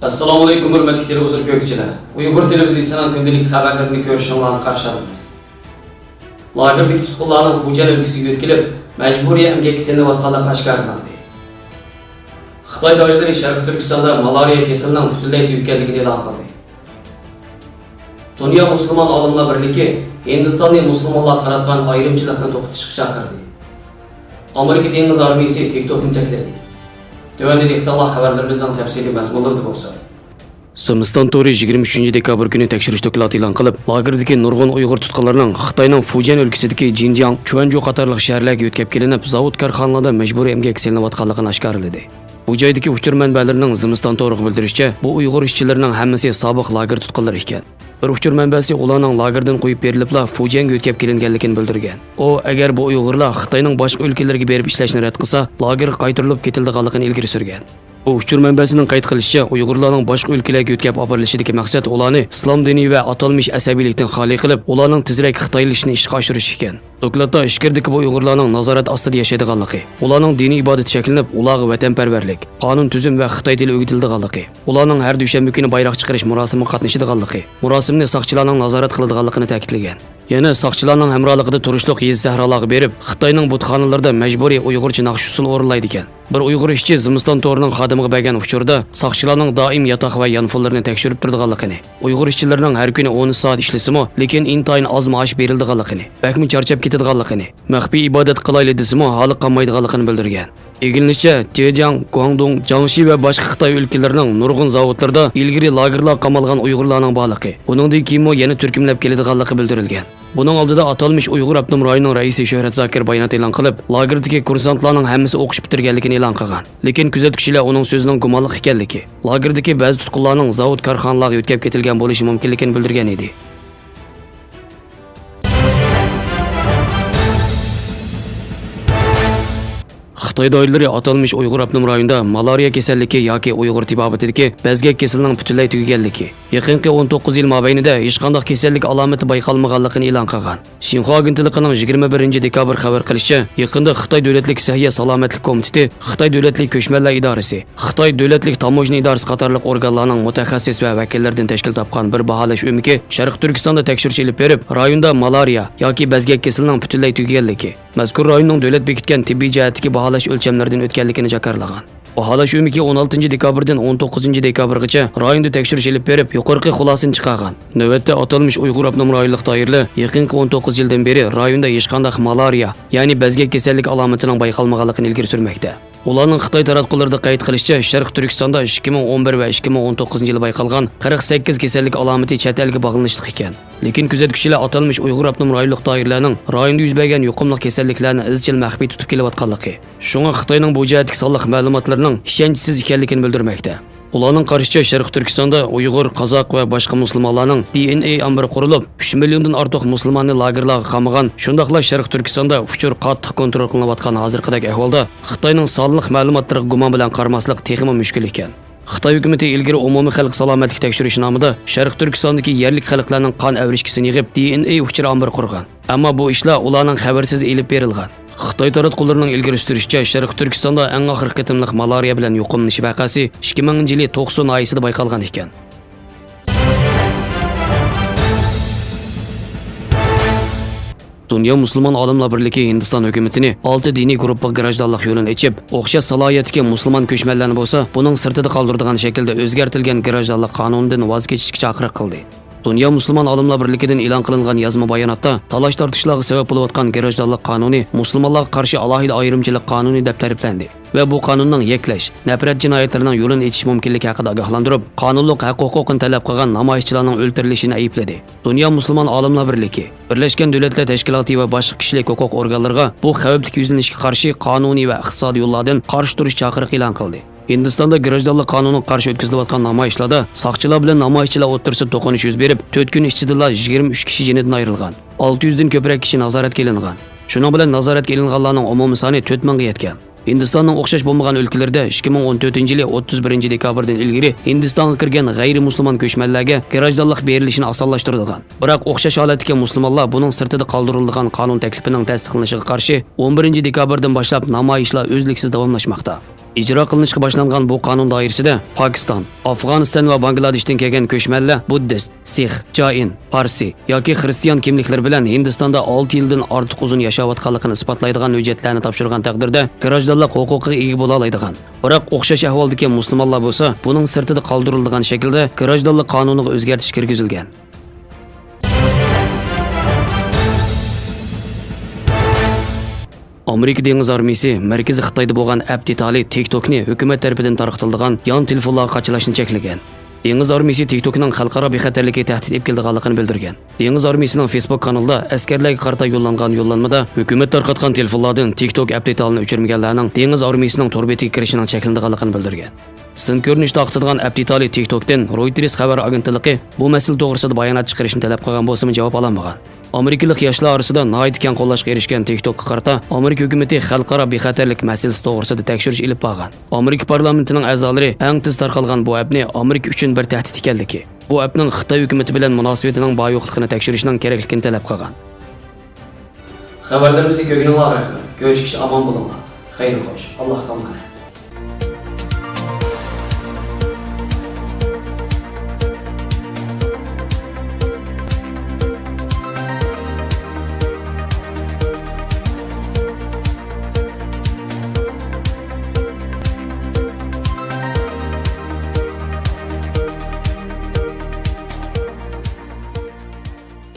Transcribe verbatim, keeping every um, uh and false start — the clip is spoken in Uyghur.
ئەسسالامۇئەلەيكۇم، ھۆرمەتلىك تېلېۋىزور كۆرگۈچىلەر. ئۇيغۇر تېلېۋىزىيىسىنىڭ كۈندىلىك خەۋەرلىرىنى كۆرۈشۈڭلارنى قارشى ئالىمىز. لاگېردىكى تۇتقۇنلارنىڭ فۇجيەن ئۆلكىسىگە يۆتكىلىپ، مەجبۇرىي ئەمگەككە سېلىنىۋاتقانلىقى ئاشكارىلاندى. خىتاي دائىرىلىرى شەرقىي تۈركىستاندا مالارىيە كېسىلىنىڭ پۈتۈنلەي تۈگىگەنلىكىنى ئېلان قىلدى. دۇنيا مۇسۇلمان ئالىملار بىرلىكى ھىندىستاننى مۇسۇلمانلارغا قاراتقان ئايرىمچىلىقنى توختىتىشقا چاقىردى. ئامېرىكا دېڭىز ئارمىيىسى تىكتوكنى چەكلىدى. تۆۋەندە دىققىتىڭلار خەۋەرلىرىمىزنىڭ تەپسىلىي مەزمۇنلىرىدا بولسا. زىمىستان تورى يىگىرمە ئۈچىنچى دېكابىر كۈنى تەكشۈرۈش دوكلاتى ئېلان قىلىپ، لاگېردىكى نۇرغۇن ئۇيغۇر تۇتقۇنلىرىنىڭ خىتاينىڭ فۇجيەن ئۆلكىسىدىكى جىنجياڭ، چۈەنجۇ قاتارلىق شەھەرلەرگە يۆتكەپ كېلىنىپ، زاۋۇت، كارخانىلاردا مەجبۇرىي ئەمگەككە سېلىنىۋاتقانلىقىنى ئاشكارىلىدى. بۇ جايدىكى ئۇچۇر مەنبەلىرىنىڭ زىمىستان تورىغا بىلدۈرۈشىچە، بۇ ئۇيغۇر ئىشچىلىرىنىڭ ھەممىسى سابىق لاگېر تۇتقۇنلىرى ئىكەن. بىر ئۇچۇر مەنبەسى ئۇلارنىڭ لاگېردىن قويۇپ بېرىلىپلا فۇجيەنگە يۆتكەپ كېلىنگەنلىكىنى بىلدۈرگەن. ئۇ، ئەگەر بۇ ئۇيغۇرلار خىتاينىڭ باشقا ئۆلكىلىرىگە بېرىپ ئىشلەشنى رەت قىلسا، لاگېرغا قايتۇرۇلۇپ كېتىلىدىغانلىقىنى ئىلگىرى سۈرگەن. بۇ ئۇچۇر مەنبەسىنىڭ قەيت قىلىشىچە، ئۇيغۇرلارنىڭ باشقا ئۆلكىلەرگە يۆتكەپ ئاپىرىلىشىدىكى مەقسەت ئۇلارنى ئىسلام دىنى ۋە ئاتالمىش ئەسەبىيلىكتىن خالىي قىلىپ، ئۇلارنىڭ تېزرەك خىتايلىشىشىنى ئىشقا ئاشۇرۇش ئىكەن. دوكلاتتا ئىچكىرىدىكى بۇ ئۇيغۇرلارنىڭ نازارەت ئاستىدا ياشايدىغانلىقى، ئۇلارنىڭ دىنىي ئىبادىتى شەكلىنىپ، ئۇلارغا ۋەتەنپەرۋەرلىك، قانۇن-تۈزۈم ۋە خىتاي تىلى ئۆگىتىلىدىغانلىقى، ئۇلارنىڭ ھەر دۈشەنبە كۈنى بايراق چىقىرىش مۇراسىمىغا قاتنىشىدىغانلىقى، مۇراسىمنى ساقچىلارنىڭ نازارەت قىلىدىغانلىقىنى تەكىتلىگەن. يەنە ساقچىلارنىڭ ھەمراھلىقىدا تۇرۇشلۇق يېزا-سەھرالارغا بېرىپ، خىتاينىڭ بۇتخانىلىرىدا مەجبۇرىي ئۇيغۇرچە ناخشا-ئۇسسۇل ئورۇنلايدىكەن. بىر ئۇيغۇر ئىشچى زىمىستان تورىنىڭ خادىمىغا بەرگەن ئۇچۇردا، ساقچىلارنىڭ دائىم ياتاق ۋە يانفونلىرىنى تەكشۈرۈپ تۇرىدىغانلىقىنى، ئۇيغۇر ئىشچىلىرىنىڭ ھەر كۈنى ئون سائەت ئىشلىسىمۇ، لېكىن ئىنتايىن ئاز مائاش بېرىلىدىغانلىقىنى، بەكمۇ چارچاپ كېتىدىغانلىقىنى، مەخپىي ئىبادەت قىلايلى دېسىمۇ، ھالى قالمايدىغانلىقىنى بىلدۈرگەن. ئىگىلىنىشىچە، جېجياڭ، گۇاڭدۇڭ، جياڭشى ۋە باشقا خىتاي ئۆلكىلىرىنىڭ نۇرغۇن زاۋۇتلىرىدا ئىلگىرى لاگېرلارغا قامالغان ئۇيغۇرلارنىڭ بارلىقى، بۇنىڭدىن كېيىنمۇ يەنە تۈركۈملەپ كېلىدىغانلىقى بىلدۈرۈلگەن. بۇنىڭ ئالدىدا ئاتالمىش ئۇيغۇر ئاپتونوم رايونىنىڭ رەئىسى شۆھرەت زاكىر بايانات ئېلان قىلىپ، لاگېردىكى كۇرسانتلارنىڭ ھەممىسى ئوقۇش پۈتتۈرگەنلىكىنى ئېلان قىلغان. لېكىن كۆزەتكۈچىلەر ئۇنىڭ سۆزىنىڭ گۇمانلىق ئىكەنلىكى، لاگېردىكى بەزى تۇتقۇنلارنىڭ زاۋۇت، كارخانىلارغا يۆتكەپ كېتىلگەن بولۇشى مۇمكىنلىكىنى بىلدۈرگەن ئىدى. خىتاي دائىرىلىرى ئاتالمىش ئۇيغۇر ئاپتونوم رايونىدا مالارىيە كېسەللىكى ياكى ئۇيغۇر تېبابىتىدىكى بەزگەك كېسىلىنىڭ پۈتۈنلەي تۈگىگەنلىكى، يېقىنقى ئون توققۇز يىل مابەينىدە ھېچقانداق كېسەللىك ئالامىتى بايقالمىغانلىقىنى ئېلان قىلغان. شىنخۇا ئاگېنتلىقىنىڭ يىگىرمە بىرىنچى دېكابىر خەۋەر قىلىشىچە، يېقىندا خىتاي دۆلەتلىك سەھىيە سالامەتلىك كومىتېتى، خىتاي دۆلەتلىك كۆچمەنلەر ئىدارىسى، خىتاي دۆلەتلىك تاموژنا ئىدارىسى قاتارلىق ئورگانلارنىڭ مۇتەخەسسىس ۋە ۋەكىللىرىدىن تەشكىل تاپقان بىر باھالاش ئۆمىكى شەرقىي تۈركىستاندا تەكشۈرۈش ئېلىپ بېرىپ، رايوندا مالارىيە ياكى بەزگەك كېسىلىنىڭ پۈتۈنلەي تۈگىگەنلىكى، مەزكۇر رايوننىڭ دۆلەت بېكىتكەن تېببىي جەھەتتىكى باھالاش ئۆلچەملىرىدىن ئۆتكەنلىكىنى جاكارلىغان. باھالاش ئۆمىكى ئون ئالتىنچى دېكابىردىن ئون توققۇزىنچى دېكابىرغىچە رايوندا تەكشۈرۈش ئېلىپ بېرىپ، يۇقىرىقى خۇلاسىنى چىقارغان. نۆۋەتتە ئاتالمىش ئۇيغۇر ئاپتونوم رايونلۇق دائىرىلەر يېقىنقى ئون توققۇز يىلدىن بېرى رايوندا ھېچقانداق مالارىيە، يەنى بەزگەك كېسەللىك ئالامىتىنىڭ بايقالمىغانلىقىنى ئىلگىرى سۈرمەكتە. ئۇلارنىڭ خىتاي تاراتقۇلىرىدا قەيت قىلىشىچە، شەرقىي تۈركىستاندا ئىككى مىڭ ئون بىر ۋە ئىككى مىڭ ئون توققۇزىنچى يىلى بايقالغان قىرىق سەككىز كېسەللىك ئالامىتى چەت ئەلگە باغلىنىشلىق ئىكەن. لېكىن كۆزەتكۈچىلەر ئاتالمىش ئۇيغۇر ئاپتونوم رايونلۇق دائىرىلەرنىڭ رايوندا يۈز بەرگەن يۇقۇملۇق كېسەللىكلەرنى ئىزچىل مەخپىي تۇتۇپ كېلىۋاتقانلىقى، شۇڭا خىتاينىڭ بۇ جەھەتتىكى سانلىق مەلۇماتلىرىنىڭ ئىشەنچسىز ئىكەنلىكىنى بىلدۈرمەكتە. ئۇلارنىڭ قارىشىچە، شەرقىي تۈركىستاندا ئۇيغۇر، قازاق ۋە باشقا مۇسۇلمانلارنىڭ دى ئېن ئەي ئامبىرى قۇرۇلۇپ، ئۈچ مىليوندىن ئارتۇق مۇسۇلماننى لاگېرلارغا قامىغان، شۇنداقلا شەرقىي تۈركىستاندا ئۇچۇر قاتتىق كونترول قىلىنىۋاتقان ھازىرقىدەك ئەھۋالدا خىتاينىڭ سانلىق مەلۇماتلىرىغا گۇمان بىلەن قارىماسلىق تېخىمۇ مۈشكۈل ئىكەن. خىتاي ھۆكۈمىتى ئىلگىرى ئومۇمىي خەلق سالامەتلىك تەكشۈرۈش نامىدا شەرقىي تۈركىستاندىكى يەرلىك خەلقلەرنىڭ قان ئەۋرىشكىسىنى يىغىپ، دى ئېن ئەي ئۇچۇر ئامبىرى قۇرغان. ئەمما بۇ ئىشلار ئۇلارنىڭ خەۋىرىسىز ئېلىپ بېرىلغان. خىتاي تاراتقۇلىرىنىڭ ئىلگىرى سۈرۈشىچە، شەرقىي تۈركىستاندا ئەڭ ئاخىرقى قېتىملىق مالارىيە بىلەن يۇقۇملىنىش ۋەقەسى ئىككى مىڭىنچى يىلى توقسۇ ناھىيەسىدە بايقالغان ئىكەن. دۇنيا مۇسۇلمان ئالىملار بىرلىكى ھىندىستان ھۆكۈمىتىنى ئالتە دىنىي گۇرۇپپىغا گىراژدانلىق يولىنى ئېچىپ، ئوخشاش سالاھىيەتتىكى مۇسۇلمان كۆچمەنلەرنى بولسا بۇنىڭ سىرتىدا قالدۇرىدىغان شەكىلدە ئۆزگەرتىلگەن گىراژدانلىق قانۇنىدىن ۋاز كېچىشكە چاقىرىق قىلدى. دۇنيا مۇسۇلمان ئالىملار بىرلىكىدىن ئېلان قىلىنغان يازما باياناتتا، تالاش-تارتىشلارغا سەۋەب بولۇۋاتقان گىراژدانلىق قانۇنى مۇسۇلمانلارغا قارشى ئالاھىدە ئايرىمچىلىق قانۇنى دەپ تەرىپلەندى ۋە بۇ قانۇننىڭ يەكلەش، نەپرەت جىنايەتلىرىنىڭ يولىنى ئېچىش مۇمكىنلىكى ھەققىدە ئاگاھلاندۇرۇپ، قانۇنلۇق ھەق-ھوقۇقىنى تەلەپ قىلغان نامايىشچىلارنىڭ ئۆلتۈرۈلۈشىنى ئەيىبلىدى. دۇنيا مۇسۇلمان ئالىملار بىرلىكى، بىرلەشكەن دۆلەتلەر تەشكىلاتى ۋە باشقا كىشىلىك ھوقۇق ئورگانلىرىغا بۇ خەۋپلىك يۈزلىنىشكە قارشى قانۇنىي ۋە ئىقتىسادىي يوللاردىن قارشى تۇرۇش چاقىرىقى ئېلان قىلدى. ھىندىستاندا گىراژدانلىق قانۇنىغا قارشى ئۆتكۈزۈلۈۋاتقان نامايىشلاردا ساقچىلار بىلەن نامايىشچىلار ئوتتۇرىسىدا توقۇنۇش يۈز بېرىپ، تۆت كۈن ئىچىدىلا يىگىرمە ئۈچ كىشى جېنىدىن ئايرىلغان، ئالتە يۈزدىن كۆپرەك كىشى نازارەتكە ئېلىنغان. شۇنىڭ بىلەن نازارەتكە ئېلىنغانلارنىڭ ئومۇمىي سانى تۆت مىڭغا يەتكەن. ھىندىستاننىڭ ئوخشاش بولمىغان ئۆلكىلىرىدە ئىككى مىڭ ئون تۆتىنچى يىلى ئوتتۇز بىرىنچى دېكابىردىن ئىلگىرى ھىندىستانغا كىرگەن غەيرىي مۇسۇلمان كۆچمەنلەرگە گىراژدانلىق بېرىلىشىنى ئاسانلاشتۇرىدىغان، بىراق ئوخشاش ھالەتتىكى مۇسۇلمانلار بۇنىڭ سىرتىدا قالدۇرۇلىدىغان قانۇن تەكلىپىنىڭ تەستىقلىنىشىغا قارشى ئون بىرىنچى دېكابىردىن باشلاپ نامايىشلار ئۈزلۈكسىز داۋاملاشماقتا. ئىجرا قىلىنىشقا باشلانغان بۇ قانۇن دائىرىسىدە پاكىستان، ئافغانىستان ۋە باڭگلادېشتىن كەلگەن كۆچمەنلەر بۇددىست، سىخ، جائىن، پارسى ياكى خرىستىيان كىملىكلىرى بىلەن ھىندىستاندا ئالتە يىلدىن ئارتۇق ئۇزۇن ياشاۋاتقانلىقىنى ئىسپاتلايدىغان ھۆججەتلەرنى تاپشۇرغان تەقدىردە، گىراژدانلىق ھوقۇقىغا ئىگە بولالايدىغان، بىراق ئوخشاش ئەھۋالدىكى مۇسۇلمانلار بولسا بۇنىڭ سىرتىدا قالدۇرۇلىدىغان شەكىلدە گىراژدانلىق قانۇنىغا ئۆزگەرتىش كىرگۈزۈلگەن. ئامېرىكا دېڭىز ئارمىيىسى مەركىزىي خىتايدا بولغان ئەپ دېتالى تىك توكنى ھۆكۈمەت تەرىپىدىن تارقىتىلىدىغان يان تېلېفونلارغا قاچىلاشنى چەكلىگەن. دېڭىز ئارمىيىسى تىك توكنىڭ خەلقئارا بىخەتەرلىككە تەھدىت ئېلىپ كېلىدىغانلىقىنى بىلدۈرگەن. دېڭىز ئارمىيىسىنىڭ فېيسبۇك كانىلىدا ئەسكەرلەرگە قارىتا يوللانغان يوللانمىدا ھۆكۈمەت تارقاتقان تېلېفونلاردىن تىك توك ئەپ دېتالىنى ئۆچۈرمىگەنلەرنىڭ دېڭىز ئارمىيىسىنىڭ تور بېتىگە كىرىشىنىڭ چەكلىنىدىغانلىقىنى بىلدۈرگەن. سىن كۆرۈنۈشتە ئاقتىدىغان ئەپ دېتالى تىك توكتىن رويتېرس خەۋەر ئاگېنتلىقى بۇ مەسىلە توغرىسىدا بايانات چىقىرىشنى تەلەپ قىلغان بولسىمۇ، جاۋاب ئالالمىغان. ئامېرىكىلىق ياشلار ئارىسىدا ناھايىتى كەڭ قوللاشقا ئېرىشكەن تىك توكقا قارىتا ئامېرىكا ھۆكۈمىتى خەلقئارا بىخەتەرلىك مەسىلىسى توغرىسىدا تەكشۈرۈش ئېلىپ بارغان. ئامېرىكا پارلامېنتىنىڭ ئەزالىرى ئەڭ تېز تارقالغان بۇ ئەپنى ئامېرىكا ئۈچۈن بىر تەھدىت ئىكەنلىكى، بۇ ئەپنىڭ خىتاي ھۆكۈمىتى بىلەن مۇناسىۋىتىنىڭ بار-يوقلۇقىنى تەكشۈرۈشنىڭ كېرەكلىكىنى تەلەپ قىلغان. خەۋەرلىرىمىزنى كۆرگىنىڭلارغا رەھمەت. كۆرۈشكىچە ئامان بولۇڭلار. خەير خوش. ئاللاھقا ئامانەت.